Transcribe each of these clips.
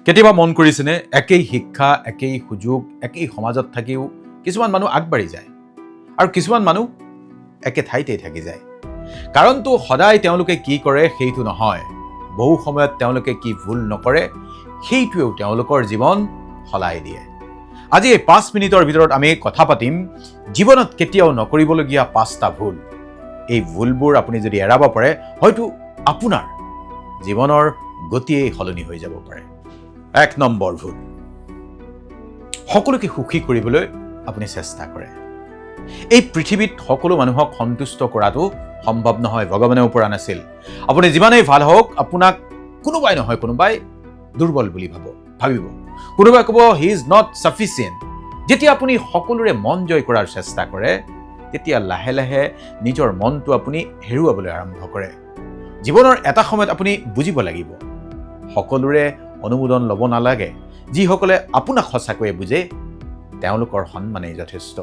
কেতিয়াবা মন কৰিছেনে, একেই শিক্ষা, একেই সুযোগ, একেই সমাজত থাকিও কিছুমান মানুহ আগবাঢ়ি যায় আৰু কিছুমান মানুহ একে ঠাইতেই থাকি যায়? কাৰণটো সদায় তেওঁলোকে কি কৰে সেইটো নহয়, বহু সময়ত তেওঁলোকে কি ভুল নকৰে সেইটোৱেও তেওঁলোকৰ জীৱন সলাই দিয়ে। আজি এই 5 মিনিটৰ ভিতৰত আমি কথা পাতিম জীৱনত কেতিয়াও নকৰিবলগীয়া পাঁচটা ভুল। এই ভুলবোৰ আপুনি যদি এৰাব পাৰে, হয়তো আপোনাৰ জীৱনৰ গতিয়েই সলনি হৈ যাব পাৰে। 1 নম্বৰ ভুল, সকলোকে সুখী কৰিবলৈ আপুনি চেষ্টা কৰে। এই পৃথিৱীত সকলো মানুহক সন্তুষ্ট কৰাটো সম্ভৱ নহয়, ভগৱানেও পৰা নাছিল। আপুনি যিমানেই ভাল হওক, আপোনাক কোনোবাই নহয় কোনোবাই দুৰ্বল বুলি ভাবিব। কোনোবাই ক'ব, "He is not sufficient." যেতিয়া আপুনি সকলোৰে মন জয় কৰাৰ চেষ্টা কৰে, তেতিয়া লাহে লাহে নিজৰ মনটো আপুনি হেৰুৱাবলৈ আৰম্ভ কৰে। জীৱনৰ এটা সময়ত আপুনি বুজিব লাগিব, সকলোৰে অনুমোদন ল'ব নালাগে। যিসকলে আপোনাক সঁচাকৈয়ে বুজে, তেওঁলোকৰ সন্মানেই যথেষ্ট।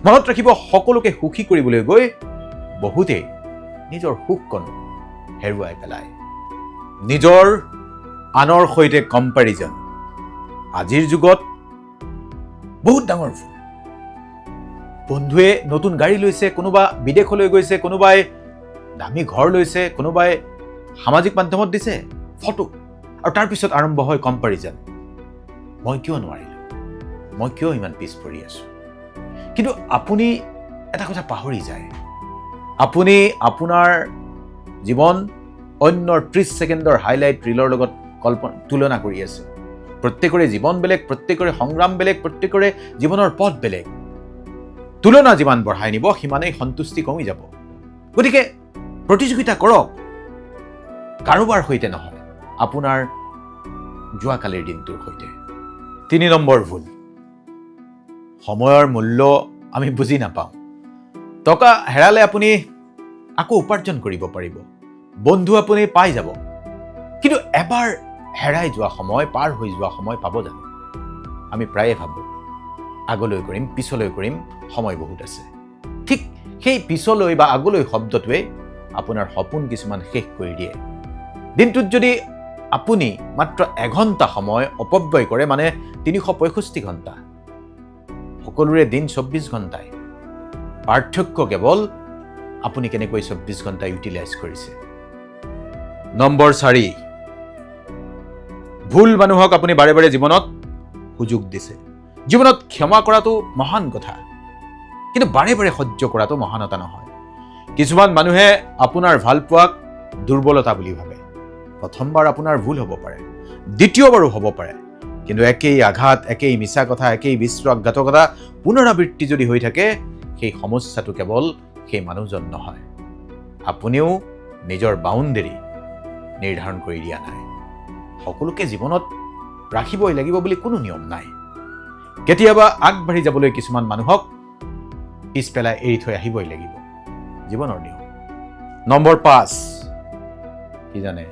মনত ৰাখিব, সকলোকে সুখী কৰিবলৈ গৈ বহুতেই নিজৰ সুখকণো হেৰুৱাই পেলায়। নিজৰ আনৰ সৈতে কম্পেৰিজন আজিৰ যুগত বহুত ডাঙৰ ভুল। বন্ধুৱে নতুন গাড়ী লৈছে, কোনোবা বিদেশলৈ গৈছে, কোনোবাই দামী ঘৰ লৈছে, কোনোবাই সামাজিক মাধ্যমত দিছে ফটো আৰু তাৰপিছত আৰম্ভ হয় কম্পেৰিজন। মই কিয় নোৱাৰিলোঁ? মই কিয় ইমান পিছ পৰি আছোঁ? কিন্তু আপুনি এটা কথা পাহৰি যায়, আপুনি আপোনাৰ জীৱন অন্যৰ 30 ছেকেণ্ডৰ হাইলাইট ৰিলৰ লগত তুলনা কৰি আছে। প্ৰত্যেকৰে জীৱন বেলেগ, প্ৰত্যেকৰে সংগ্ৰাম বেলেগ, প্ৰত্যেকৰে জীৱনৰ পথ বেলেগ। তুলনা যিমান বঢ়াই নিব, সিমানেই সন্তুষ্টি কমি যাব। গতিকে প্ৰতিযোগিতা কৰক, কাৰোবাৰ সৈতে নহয়, আপোনাৰ যোৱাকালিৰ দিনটোৰ সৈতে। 3 নম্বৰ ভুল, সময়ৰ মূল্য আমি বুজি নাপাওঁ। টকা হেৰালে আপুনি আকৌ উপাৰ্জন কৰিব পাৰিব, বন্ধু আপুনি পাই যাব, কিন্তু এবাৰ হেৰাই যোৱা সময়, পাৰ হৈ যোৱা সময় পাব জানো? আমি প্ৰায়ে ভাবোঁ, আগলৈ কৰিম, পিছলৈ কৰিম, সময় বহুত আছে। ঠিক সেই পিছলৈ বা আগলৈ শব্দটোৱে আপোনাৰ সপোন কিছুমান শেষ কৰি দিয়ে। দিনটোত যদি আপুনি মাত্ৰ এঘণ্টা সময় অপব্যয় কৰে, মানে 365 ঘণ্টা। সকলোৰে দিন 24 ঘণ্টাই, পাৰ্থক্য কেৱল আপুনি কেনেকৈ 24 ঘণ্টা ইউটিলাইজ কৰিছে। নম্বৰ 4 ভুল, মানুহক আপুনি বাৰে বাৰে জীৱনত সুযোগ দিছে। জীৱনত ক্ষমা কৰাটো মহান কথা, কিন্তু বাৰে বাৰে সহ্য কৰাটো মহানতা নহয়। কিছুমান মানুহে আপোনাৰ ভালপোৱাক দুৰ্বলতা বুলি ভাবে। প্ৰথমবাৰ আপোনাৰ ভুল হ'ব পাৰে, দ্বিতীয়বাৰো হ'ব পাৰে, কিন্তু একেই আঘাত, একেই মিছা কথা, একেই বিশ্বাসঘাতকতা পুনৰাবৃত্তি যদি হৈ থাকে, সেই সমস্যাটো কেৱল সেই মানুহজন নহয়, আপুনিও নিজৰ বাউণ্ডেৰী নিৰ্ধাৰণ কৰি দিয়া নাই। সকলোকে জীৱনত ৰাখিবই লাগিব বুলি কোনো নিয়ম নাই। কেতিয়াবা আগবাঢ়ি যাবলৈ কিছুমান মানুহক পিছ পেলাই এৰি থৈ আহিবই লাগিব, জীৱনৰ নিয়ম। নম্বৰ 5 কি জানে?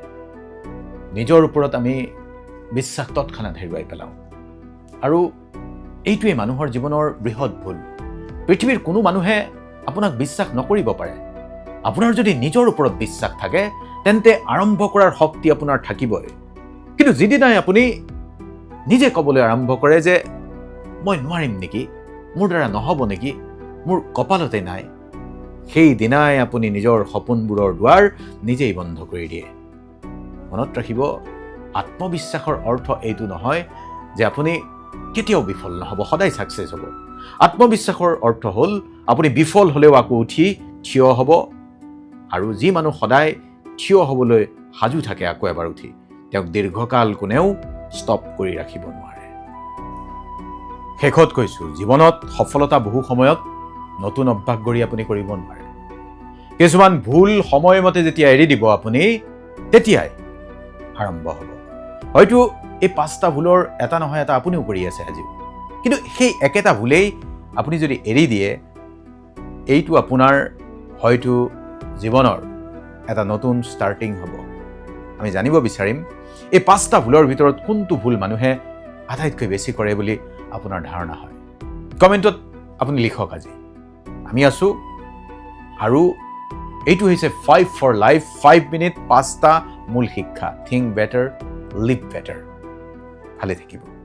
নিজৰ ওপৰত আমি বিশ্বাস তৎক্ষণাত হেৰুৱাই পেলাওঁ আৰু এইটোৱেই মানুহৰ জীৱনৰ বৃহৎ ভুল। পৃথিৱীৰ কোনো মানুহে আপোনাক বিশ্বাস নকৰিব পাৰে। আপোনাৰ যদি নিজৰ ওপৰত বিশ্বাস থাকে, তেন্তে আৰম্ভ কৰাৰ শক্তি আপোনাৰ থাকিবই। কিন্তু যিদিনাই আপুনি নিজে ক'বলৈ আৰম্ভ কৰে যে মই নোৱাৰিম নেকি, মোৰ দ্বাৰা নহ'ব নেকি, মোৰ কপালতে নাই, সেই দিনাই আপুনি নিজৰ সপোনবোৰৰ দুৱাৰ নিজেই বন্ধ কৰি দিয়ে। মনত ৰাখিব, আত্মবিশ্বাসৰ অৰ্থ এইটো নহয় যে আপুনি কেতিয়াও বিফল নহ'ব, সদায় ছাকচেছ হ'ব। আত্মবিশ্বাসৰ অৰ্থ হ'ল আপুনি বিফল হ'লেও আকৌ উঠি থিয় হ'ব আৰু যি মানুহ সদায় থিয় হ'বলৈ সাজু থাকে আকৌ এবাৰ উঠি, তেওঁক দীৰ্ঘকাল কোনেও ষ্টপ কৰি ৰাখিব নোৱাৰে। শেষত কৈছোঁ, জীৱনত সফলতা বহু সময়ত নতুন অভ্যাস গঢ়ি আপুনি কৰিব নোৱাৰে। কিছুমান ভুল সময়মতে যেতিয়া এৰি দিব আপুনি, তেতিয়াই আৰম্ভ হ'ব। হয়তো এই পাঁচটা ভুলৰ এটা নহয় এটা আপুনিও কৰি আছে আজিও, কিন্তু সেই একেটা ভুলেই আপুনি যদি এৰি দিয়ে, এইটো আপোনাৰ হয়তো জীৱনৰ এটা নতুন ষ্টাৰ্টিং হ'ব। আমি জানিব বিচাৰিম, এই পাঁচটা ভুলৰ ভিতৰত কোনটো ভুল মানুহে আটাইতকৈ বেছি কৰে বুলি আপোনাৰ ধাৰণা হয়? কমেণ্টত আপুনি লিখক। আজি আমি আছোঁ আৰু এইটো হৈছে 5 ফৰ লাইফ 5 মিনিট, পাঁচটা মূল শিক্ষা। Think better, live better. ভালে থাকিব।